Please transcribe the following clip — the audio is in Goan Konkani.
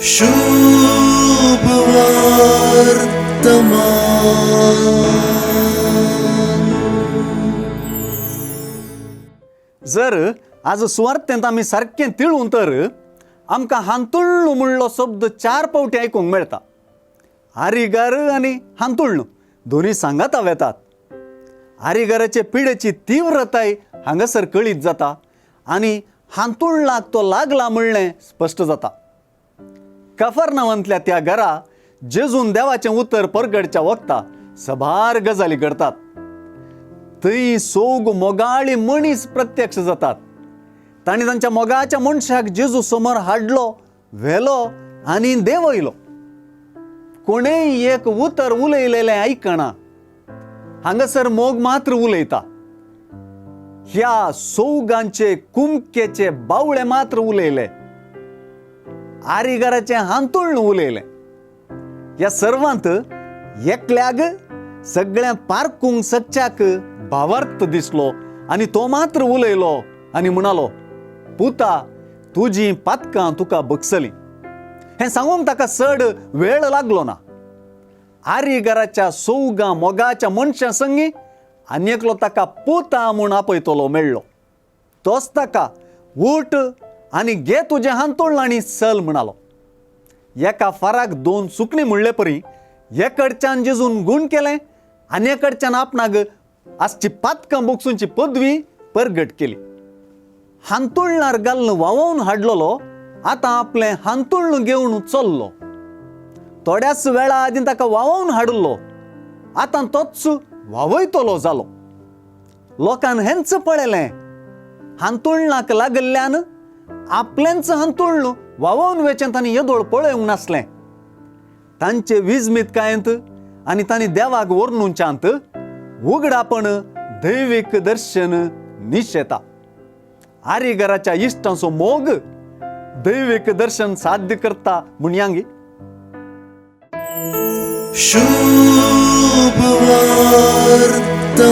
शुभ वर्तमान. जर आज सुवार्थेंत आमी सारकें तिळून तर आमकां हांतुळ्ळू म्हणलो शब्द चार पावटी आयकूंक मेळटा. आरिगार आनी हांतुळ्ळू दोनूय सांगाता वेतात. आरिगाराचे पिडेची तीव्रताय हांगासर कळीत जाता आनी हांतुळ्ळाक तो लागला म्हणलें स्पश्ट जाता. कफरनावांतल्या त्या घरा जेजून देवाचें उतर परगडच्या वखता सभार गजाली घडतात. थंय सोग मोगाळी मनीस प्रत्यक्ष जातात. तांणी तांच्या मोगाच्या मनशाक जेजू समोर हाडलो, व्हेलो आनी देंवयलो. कोणेय एक उतर उलयलेलें आयकना. हांगासर मोग मात्र उलयता. ह्या सोगांचे कुमकेचे बावळे मात्र उलयले, आरिगाराचें हांतुळण उलयलें. ह्या सर्वांत एकल्याग सगळ्या पारकूंक सच्चाक भावार्थ दिसलो आनी तो मात्र उलयलो आनी म्हणालो, पुता, तुजी पातकां तुका बगसलीं. हें सांगूंक ताका चड वेळ लागलो ना. आरिगाराच्या सोगां मोगाच्या मनशां संगी आनी एकलो ताका पुता म्हूण आपयतलो मेळ्ळो. तोच ताका उठ आनी घे तुजें हांतुळण आनी चल म्हणालो. एका फाराक दोन सुकणीं म्हणले परी एकडच्यान जेजून गूण केलें आनी एकडच्यान आपणाक आसची पातकां बोगसूंची पदवी परगट केली. हांतुळणार घालून व्हांवोवन हाडलेलो आतां आपलें हांतुळण घेवन चल्लो. थोड्याच वेळा आदीं ताका व्हांवोवन हाडिल्लो, आतां तोच व्हांवयतलो जालो. लोकान हेंच पळयलें, हांतुळणाक लागिल्ल्यान आपलेंच हांतुळण व्हांवोवन वेचें तांणी येदोळ पळोवंक नासलें. तांचे विजमीतकायेंत आनी तांणी देवाक व्हरनुच्यांत उगडापण दैवीक दर्शन निशेता. आरिगराच्या इश्टांचो मोग दैवीक दर्शन साध्य करता म्हणयांगी. शुभ वर्तमान.